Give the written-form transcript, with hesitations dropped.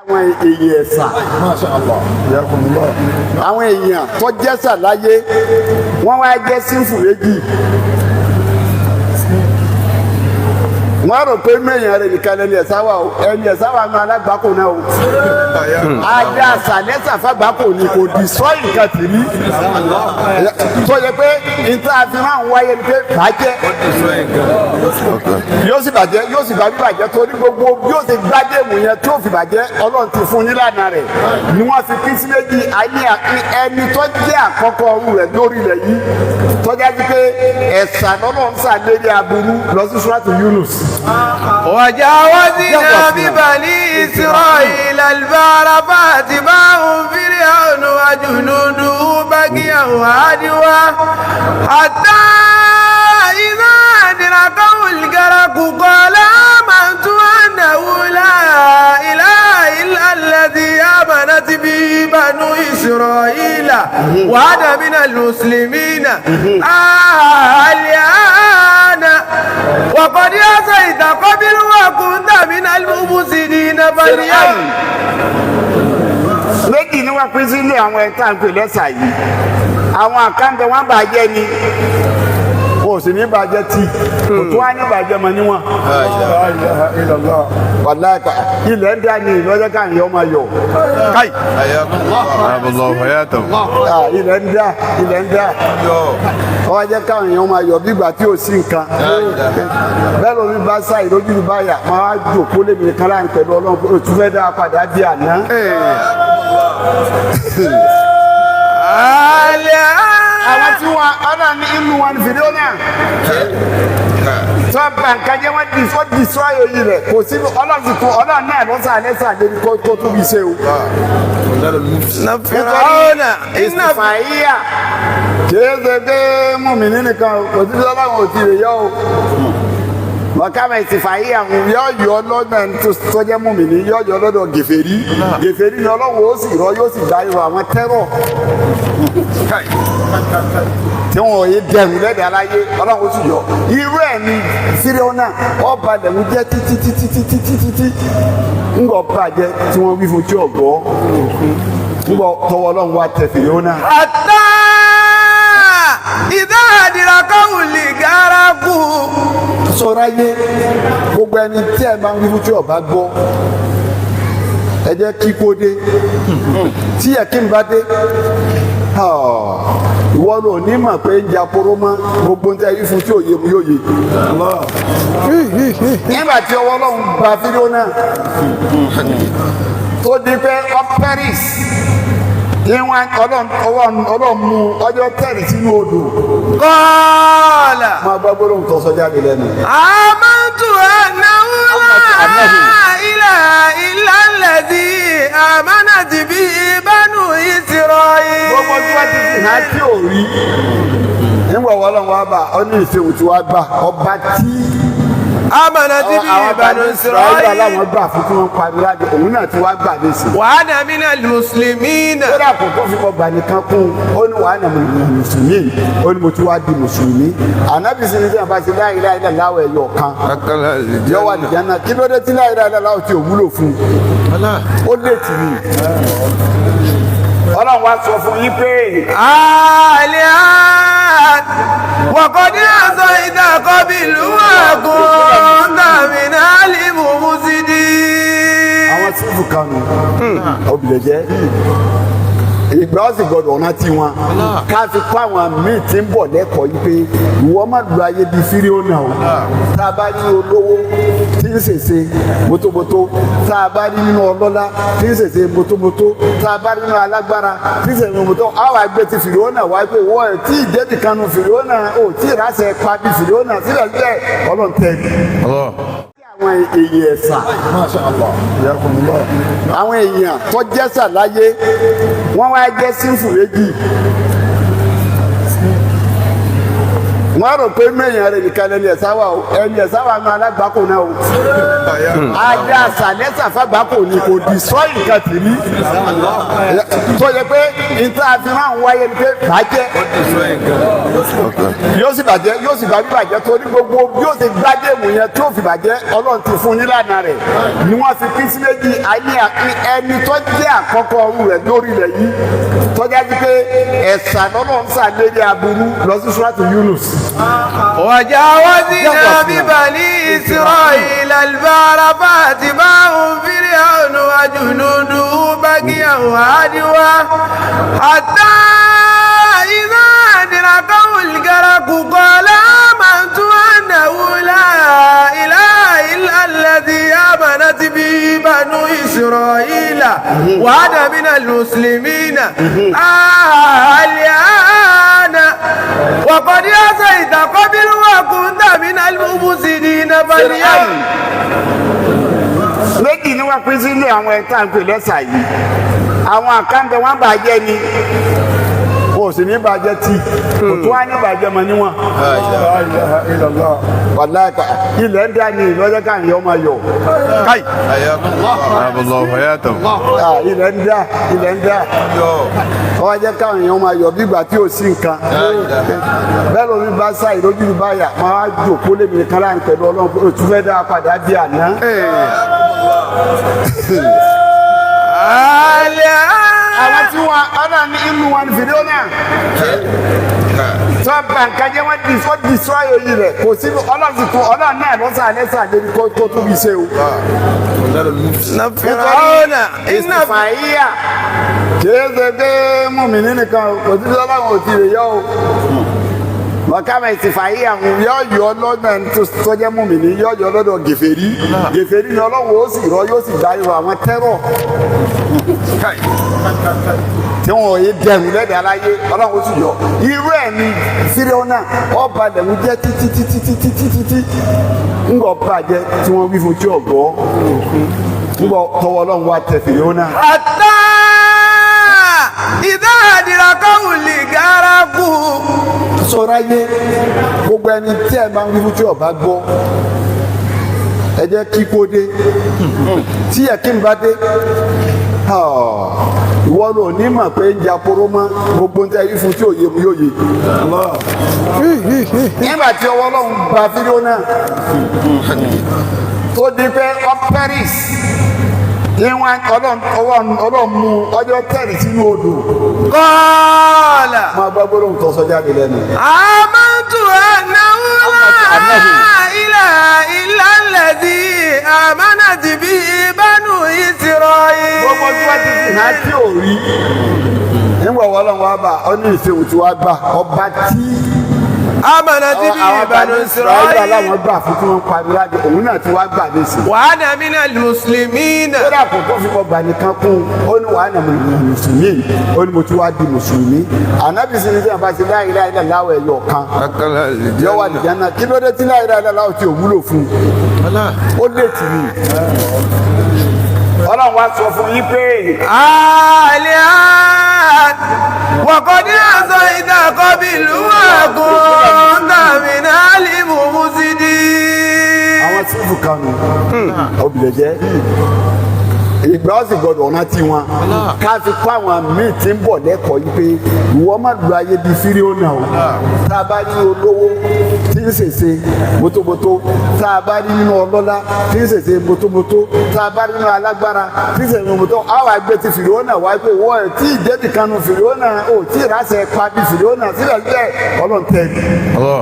Àwọn èèyàn ẹ̀sà, àwọn èèyàn tó jẹ́sà láyé, wọ́n wá jẹ́ sífù méjì. Wọ́n rò pé mẹ́yìn rẹ̀ nìkan lẹ́ni ẹ̀sà wà o. Ẹni ẹ̀sà wà nù alágbàkò náà o. Ajá sàlẹ́sà fàgbàkò ni kò dì sọ́ nǹkan tì rí tó yẹ pé níta àfihàn wáyé ni pé bàjẹ́ yóò sì bàjẹ́, yóò sì bá bí bàjẹ́, torí gbogbo bí ó ti gbádẹ́mù yẹn tí ó fi bàjẹ́, Ọlọ́run ti fún nílànà rẹ̀ ni wọ́n fi pín sí méjì. Ayé ẹni tó jẹ́ àkọ́kọ́ ọrú rẹ̀ lórí rẹ̀ yìí tọ́já sí pé ẹ̀sà lọ́lọ́run sà lérí aburú lọ sí Suratu Yunus. وجاوزنا ببني إسرائيل البحر فأتبعهم فرعون وجنوده بغيا وعدوا حتى إذا أدركه الغرق قال آمنت أنه لا إله إلا الذي آمنت به بنو إسرائيل وأنا من المسلمين. الآن وقد عصيت قبل وكنت من المفسدين فاليوم Méjì ni wọ́n pín sílé àwọn ẹ̀ta ń pè lẹ́sà yìí. Àwọn àkàǹtẹ̀ wọn bàjẹ́ ni, kò sì ní bàjẹ́ tí kò tún wá ní bàjẹ́ mọ́ níwọ̀n. Wàláhì ilẹ̀ ń dá ní ìlọ́jọ́ káàyàn ọmọ yọ. Káì. Ilẹ̀ ń dá, ilẹ̀ ń dá, ọwọ́ jẹ́ káwọn èèyàn máa yọ bí ìgbà tí ò sí nǹkan bẹ́ẹ̀. Lómi bá sá ìlójú ní báyà máa jòkó lèmi nìkan láàrin pẹ̀lú Ọlọ́run pé òtún fẹ́ dá padà bí àná. Àwọn tí wọn ọ̀nà ní inú wọn fìdí náà tó bá nǹkan jẹ́, wọ́n di wọ́n di sọ ayò yìí rẹ̀ kò sí. Ọlọ́run sì tún Ọlọ́run náà ló sà lẹ́sà débi kó tó tún fi ṣe o. Fìràwọ̀nà iná Ìfàyà kìí ṣe pé mùmíní nìkan o, kò sí bí Ọlọ́run ò ti lè yọ o. Wọ́n ìsìfàyà yọ yọ lọ́dọ̀ ẹni tó jẹ́ mùmíní, yọ yọ lọ́dọ̀ gèfèrí. Gèfèrí ni Ọlọ́run ó sì rọ, yóò sì dá irun àwọn tẹ́rọ̀ tí wọn ò yé dẹrù lẹ́dàá láyé, Ọlọ́run ó sì yọ. Irú ẹ̀ ni Fíráúnà, ọba lẹ̀mú jẹ́ títí títí títí títí tí ńgbọ̀ bàjẹ́ tí wọ́n wí fún tí ọ̀gbọ́ ńgbọ̀ tọwọ́ Ọlọ́run wá tẹ Fíráúnà. حتى إذا أدركه الغرق Sọ̀rọ̀ ayé, gbogbo ẹni tí ẹ máa ń wí fún tí ọba gbọ́, ẹ jẹ́ kí kó dé tí ẹ kí n bá dé, ìwọ ló ní mọ̀ pé ń ja kóró mọ́. Gbogbo ń tẹ́ wí fún tí òye mu yóò yé nígbà tí ọwọ́ Ọlọ́run gba Fíráúnà tó di pé ọ Paris ìwọ̀n Ọlọ́run mú ọjọ́ tẹ̀rì sínú odò. قال Máa gbọ́ gbólóhùn tó sọ jáde lẹ́nu. آمنت أنه لا إله إلا الذي آمنت به بنو إسرائيل. Gbogbo tí wọ́n ti fi hàn tí ò rí nígbà wọ́n lọ́wọ́ wá bá ọ ní ìṣèwò tí wàá gbà ọba tí آمنت به àwọn بنو Ísírẹ́lì إسرائيل aláwọ̀ gbà fún tí wọ́n parí láti òun náà tí wàá gbà nísìn. وأنا من المسلمين. Kódà kò tó fi ọgbà nìkan kún un, ó ní wàá nà mùsùlùmí, ó ní mo ti wá di mùsùlùmí. Ànábì sì ní sẹ́yìn bá ṣe la ilaha illallah ẹ̀yọ̀ kan yọ wà nìjánná. Kí ló dé tí la ilaha illallah tí ò wúlò fún un? Ó lè tì ní. Ọlọ́run wá sọ fún yín pé الآن وقد عصيت قبل وكنت من المفسدين. Àwọn sífù kanu obìnrin jẹ́ ìgbà ó sì gbọdọ̀ ọ̀nà tí wọn ká fi kó àwọn míì tí ń bọ̀ lẹ́kọ̀ọ́ yìí pé ìwọ má lu ayé bíi Fíráúnà o. Tá a bá ní olówó tí ń ṣèṣe mótómótó, tá a bá ní nínú ọlọ́lá tí ń ṣèṣe mótómótó, tá a bá nínú alágbára tí ń ṣèṣe mótómótó, àwọn àgbẹ̀ ti Fíráúnà wá pé ìwọ ẹ̀ tí ìdẹ́bì kanu Fíráúnà ò tí ì ráṣẹ pa bí Fíráúnà. Síbẹ̀síbẹ̀ Ọlọ́run tẹ̀ àwọn èèyàn ẹ̀sà, àwọn èèyàn tó jẹ́sà láyé, wọ́n wá jẹ́ sífù méjì. Wọ́n rò pé mẹ́yìn rẹ̀ nìkan lẹ́ni ẹ̀sà wà o, ẹni ẹ̀sà wà nù alágbàkó náà o. Adé àsàlẹ́sà fàgbàkó ni kò destroy nǹkan tì rí. Tó yẹ pé níta àfihàn wáyé ni pé bàjẹ́ yóò sì bàjẹ́, yóò sì bá bí bàjẹ́, torí gbogbo bí ó ti gbádẹ́mù yẹn tó fi bàjẹ́, Ọlọ́run ti fún nílànà rẹ̀ ni wọ́n fi pín sí méjì. Ẹni tó jẹ́ àkọ́kọ́ ọrùn rẹ̀ lórí rẹ̀ yìí tọ́já sí pé ẹ̀sà lọ́lọ́run sàlérí aburú lọ sí Suratu Yunus. وجاوزنا ببني إسرائيل البحر فأتبعهم فرعون وجنوده بغيا وعدوا حتى إذا أدركه الغرق قال آمنت أنه لا إله إلا الذي آمنت به بنو إسرائيل وأنا من المسلمين. الآن وقد عصيت قبل وكنت من المفسدين فاليوم Méjì ni wọ́n pín sílé àwọn ẹ̀ta ń pè lẹ́sà yìí. Àwọn àkàǹtẹ̀ wọn bàjẹ́ ni, kò sì ní bàjẹ́ tí kò tó wá ní bàjẹ́ mọ́ níwọ̀n. Wàláhì ilẹ̀ ń dá ní ìlọ́jọ́ káàyàn ọmọ yọ. Kai. Allahu hayatahu. Ilẹ̀ ń dá, ilẹ̀ ń dá, ọwọ́ jẹ́ káwọn èèyàn máa yọ bí ìgbà tí ò sí nǹkan bẹ́ẹ̀. Lómi bá sá ìrójú ní báyà máa jòkó lèmi nìkan láàrin pẹ̀lú Ọlọ́run pé òtún fẹ́ dá a padà bí àná. Àwọn tí wọn ọ̀nà ní inú wọn ní fìdí ọ̀nà tó bá nǹkan jẹ́, wọ́n di fọ́ di sọ ayò yìí rẹ̀ kò sí. Ọlọ́run sì tún Ọlọ́run náà lọ́sàn án lẹ́sàn án débi kó tó fi ṣe o. فرعون إن Ìfàyà kìí ṣe pé mùmíní nìkan o, kò sí bí Ọlọ́run ò ti lè yọ o. Mọ̀kámẹ́ ìsìfàyà yọ yọ lọ́dọ̀ ẹni tó jẹ́ mùmíní, yọ yọ lọ́dọ̀ gèfèrí. Gèfèrí ni Ọlọ́run ó sì rọ, yóò sì dá irun àwọn tẹ́rọ̀ tí wọn ò yé dẹrù lẹ́dàá aláyé, Ọlọ́run ó sì yọ. Irú ẹ̀ ni Fíráúnà, ọba lẹ̀mú jẹ́ títí títí títí títí tí ńgbọ̀ bàjẹ́ tí wọ́n wí fún tí ọ̀gbọ́ ńgbọ̀ tọwọ́ Ọlọ́run wá tẹ Fíráúnà. حتى إذا أدركه الغرق Sọ̀rọ̀ ayé, gbogbo ẹni tí ẹ máa ń wí fún tí ọba gbọ́, ẹ jẹ́ kí kó dé tí ẹ kí n bá dé, ìwọ ló ní mọ̀ pé ń ja kóró mọ́. Gbogbo ń tẹ́ wí fún tí òye mu yóò yé nígbà tí ọwọ́ Ọlọ́run gba Fíráúnà tó di pé ọ Paris ìwọ̀n Ọlọ́run mú ọjọ́ tẹ̀rì sínú odò. قال Máa gbọ́ gbólóhùn tó sọ jáde lẹ́nu. آمنت أنه لا إله إلا الذي آمنت به بنو إسرائيل. Gbogbo tí wọ́n ti fi hàn tí ò rí nígbà wọ́n lọ́wọ́ wá bá ọ ní ìṣèwò tí wàá gbà ọba tí آمنت به àwọn بنو Ísírẹ́lì إسرائيل aláwọ̀ gbà fún tí wọ́n pariwo láti òun náà tí wàá gbà nísìn. وأنا من المسلمين. Kódà kò tó fi kọ gbà nìkan kún, ó ní wàá nà mùsùlùmí, ó ní mo ti wá di mùsùlùmí. Ànábì sì ní sẹ́yìn bá ti la ilaha illallah ẹ̀yọ̀ kan yọ wà nìjánná. Kí ló dé tí la ilaha illallah tí ò wúlò fún un? Ó lè tì mí. Ọlọ́run wá sọ fún yín pé الآن وقد عصيت قبل وكنت من المفسدين. Àwọn sífù kanu obìnrin jẹ́ ìgbà ó sì gbọdọ̀ rántí wọn ká fi kọ́ àwọn míì tí ń bọ̀ lẹ́kọ̀ọ́ yìí pé ìwọ má lu ayé bíi Fíráúnà o. Tá a bá rí olówó tí ń ṣèṣe mótómótó, tá a bá rí nínú ọlọ́lá tí ń ṣèṣe mótómótó, tá a bá rí nínú alágbára tí ń ṣèṣe mótómótó, àwọn àgbẹ̀ ti Fíráúnà wá pé wọ́n ẹ̀ tí ìdẹ́bì kanu Fíráúnà ò tí ì ráṣẹ pa bíi Fíráúnà síbẹ̀síbẹ̀ Ọlọ́run tẹ̀. Allah.